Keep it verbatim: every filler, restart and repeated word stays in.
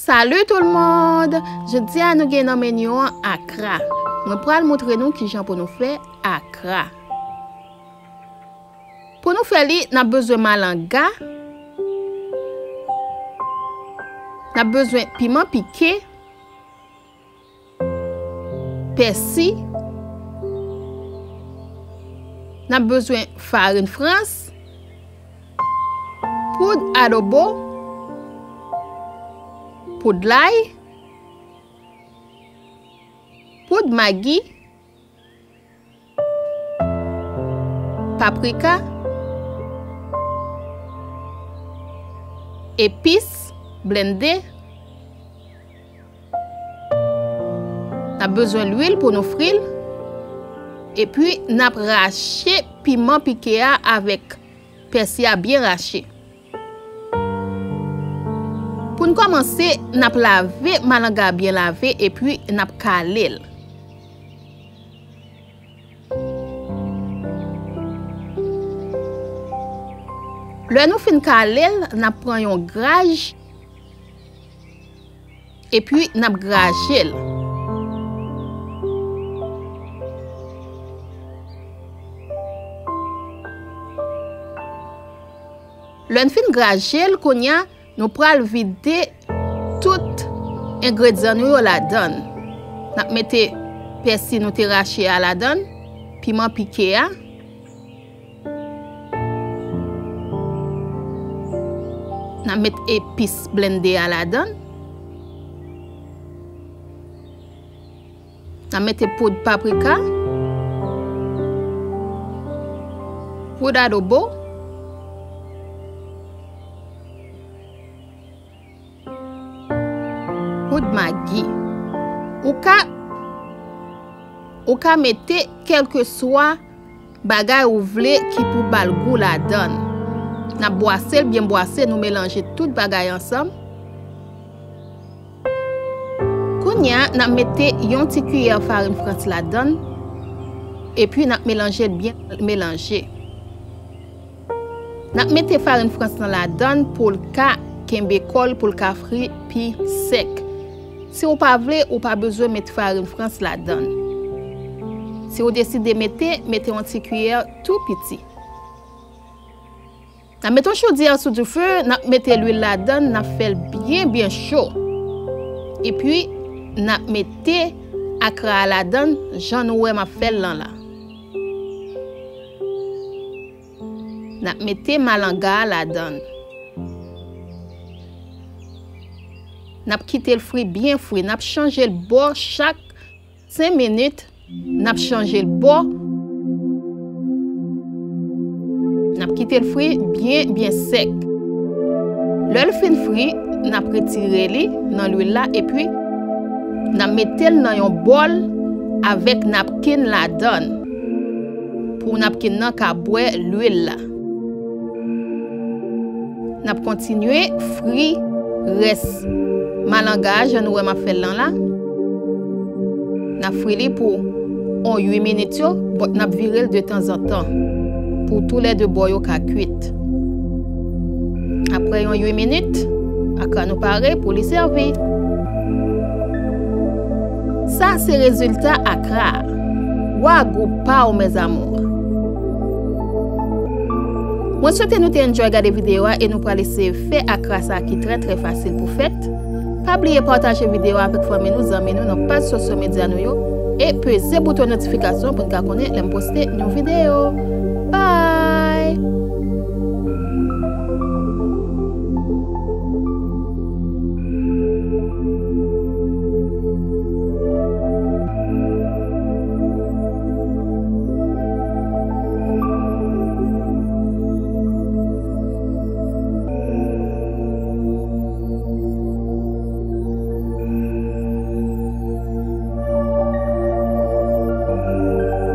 Salut tout le monde! Jodi a nou gen nan meni an akra. Mwen pral montre nou kijan pou nou fè akra. Pou nou fè li, n ap bezwen malanga, n ap bezwen piman pike, pèsi, n ap bezwen farin frans, poud adobo, poud lay, poud magi, paprika, epis blende. N ap bezwen lwil pou nou fri l. Epi, n ap rache piman pike a avèk pèsi a byen rache. Pou n kòmanse, n ap lave malanga byen lave epi n ap kale l. Lè nou fin kale l, n ap pran yon graj, epi n ap graje l. Lè n fin graje l, kounye a, nou pral vide tout engredyan nou yo ladann. N ap mete pèsi nou te rache a ladann, piman pike a. N ap met epis blende a ladann. N ap mete poud paprika, poud adobo, poud magi. Ou ka, ou ka mete kèlkeswa bagay ou vle ki pou ba l gou ladann. N ap bwase l byen bwase, nou melanje tout bagay ansanm. Kounye a, n ap mete yon ti kiyè farin frans ladann, epi n ap melanje l byen melanje. N ap mete farin frans lan ladann pou l ka kenbe kò l, pou l ka fri pi sèk. Si w pa vle, ou pa bezwen met farin frans ladann. Si w deside mete, mete yon ti kiyè tou piti. N ap mete yon chodyè sou dife, n ap mete lwil ladann, n ap fè l byen, byen cho. Epi, n ap mete akra a ladann, jan nou wè m ap fè l lan la. N ap mete malanga a ladann. N ap kite l fri byen fri. N ap chanje l bò chak senk minit. N ap chanje l bò. N ap kite l fri byen, byen sèk. Lè l fin fri, n ap retire li nan lwil la epi n ap mete l nan yon bòl avèk napkin ladann pou napkin nan ka bwè lwil la. N ap kontinye fri rès malanga a jan nou wè m ap fè l lan la. N ap fri li pou on uit minit yo, but n ap vire l de tanzantan pou toulède bò yo ka kwit. Apre yon uit minit, akra nou pare pou li sèvi. Sa se rezilta akra a. Wa gou pa w, mes amours. Mwen swete nou te enjoy gade videyo a e nou pral eseye fè akra sa ki trè, trè fasil pou fèt. Pa bliye pataje videyo a avèk fanmi nou, zanmi nou nan paj sosyo medya nou yo e peze bouton notifikasyon pou n ka konnen lè m poste yon videyo. Bye!